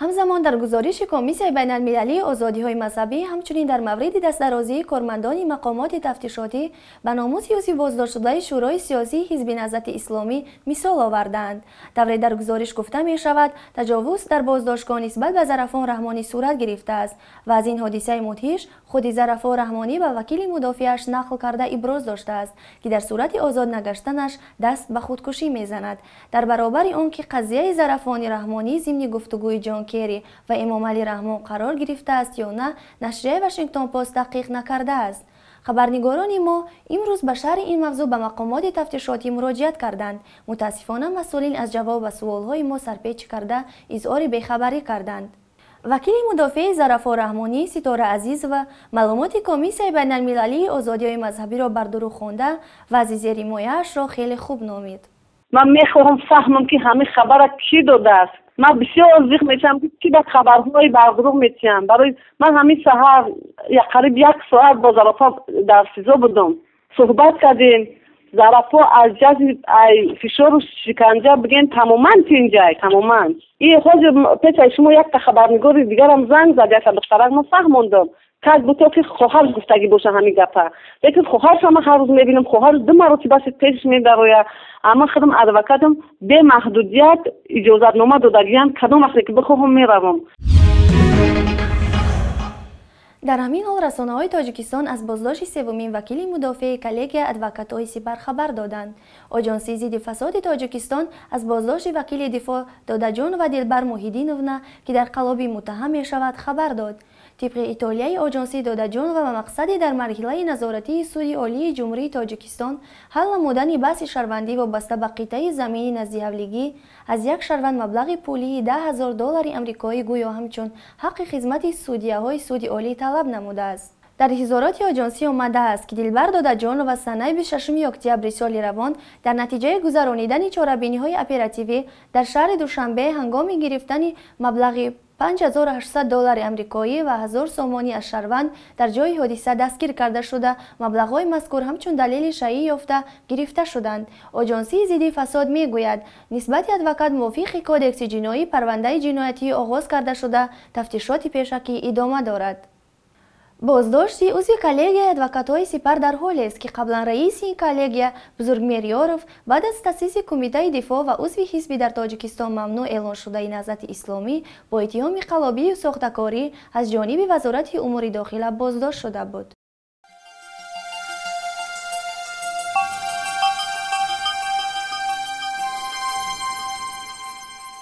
Ҳамзамон дар гузориши Комиссияи байналмилалии озодиҳои мазҳабӣ ҳамчунин дар мавриди дастдарозии кормандони мақомоти тафтишотӣ ба номуси узви боздоштшудаи Шӯрои сиёсии Ҳизби Наҳзати Исломӣ мисол овардаанд. Тавре дар гузориш гуфта мешавад, таҷовуз дар боздоштгоҳ нисбат ба Зарафон Раҳмонӣ сурат гирифтааст ва аз ин ҳодисаи мудҳиш худи Зарафон Раҳмонӣ ба вакили мудофиааш нақл карда иброз доштааст, ки дар сурати озод нагаштанаш даст ба худкушӣ мезанад. Дар баробари он ки қазияи Зарафони Раҳмонӣ зимни гуфтугӯи Ҷон Керри ва Эмомалӣ Раҳмон қарор гирифтааст ё на, нашрияи Вашингтон-Пост таҳқиқ накардааст. Хабарнигорони мо имрӯз ба шарҳи ин мавзӯъ ба мақомоти тафтишотӣ муроҷиат карданд. Мутаассифона, масъулин аз ҷавоб ба суолҳои мо сарпеч карда, изҳори бехабарӣ карданд. Вакили мудофиаи Зарафо Раҳмонӣ Ситора Азизова маълумоти Комиссияи байналмилалии озодиҳои мазҳабиро бар дурӯғ хонда, вазъи зерҳимояашро хеле хуб номид. Ман мехоҳам фаҳмам, ки ҳамин хабара кӣ додааст. Ман бисёр зиқ мешавам, ки кӣ ба хабарҳои бардурӯғ метиҳанд. Барои ман ҳамин саҳар қариб як соат бо Зарафо дар СИЗО будам, суҳбат кардем. Зарафо аз ҷазби фишору шиканҷа, бигем, тамоман тинҷай, тамоман. И ҳозир пешаи шумо якта хабарнигори дигарам занг зад, якта духтарак. Ман фаҳмондам, как будто ки хоҳарш гуфтагӣ боша ҳамин гапа, лекин хоҳарша ман ҳар рӯз мебинам, хоҳарш ду маротиба пешш медарояд. Аммо худам адвокатам бемаҳдудият иҷозатнома додагиям, кадом вақте ки бихоҳам, меравам. Дар ҳамин ҳол расонаҳои Тоҷикистон аз боздошти севумин вакили мудофиаи коллегияи адвокатҳои Сипар хабар доданд. Оҷонсии зидди фасоди Тоҷикистон аз боздошти вакили дифоъ Додаҷонова Дилбар Муҳиддиновна, ки дар қаллобӣ муттаҳам мешавад, хабар дод. Тибқи иттилои оҷонсӣ, Додаҷонова ба мақсади дар марҳилаи назоратии Суди Олии Ҷумҳурии Тоҷикистон ҳал намудани баҳси шаҳрвандӣ вобаста ба қитъаи замини наздиҳавлигӣ аз як шаҳрванд маблағи пулии 10 000 доллари амрикоӣ гӯё ҳамчун ҳаққи хизмати судияҳои Суди Олӣ талаб намудааст. Дар изҳороти оҷонсӣ омадааст, ки Дилбар Додаҷонова санаи 26 октябри соли равон дар натиҷаи гузаронидани чорабиниҳои оперативӣ дар шаҳри Душанбе ҳангоми гирифтани маблағи 5800 доллари амрикоӣ ва 1000 сомонӣ аз шаҳрванд дар ҷои ҳодиса дастгир карда шуда, маблағҳои мазкур ҳамчун далели шайъӣ ёфта гирифта шуданд. Оҷонсии зидди фасод мегӯяд, нисбати адвокат мувофиқи Кодекси ҷиноӣ парвандаи ҷиноятӣ оғоз карда шуда, тафтишоти пешакӣ идома дорад. Боздошти узви коллегияи адвокатҳои Сипар дар ҳолест, ки қаблан раиси ин коллегия Бузургмеҳр Ёров баъд аз таъсиси Кумитаи дифоъ ва узви ҳизби дар Тоҷикистон мамнӯъ эълоншудаи Наҳзати Исломӣ бо иттиҳоми қаллобию сохтакорӣ аз ҷониби Вазорати умури дохила боздошт шуда буд.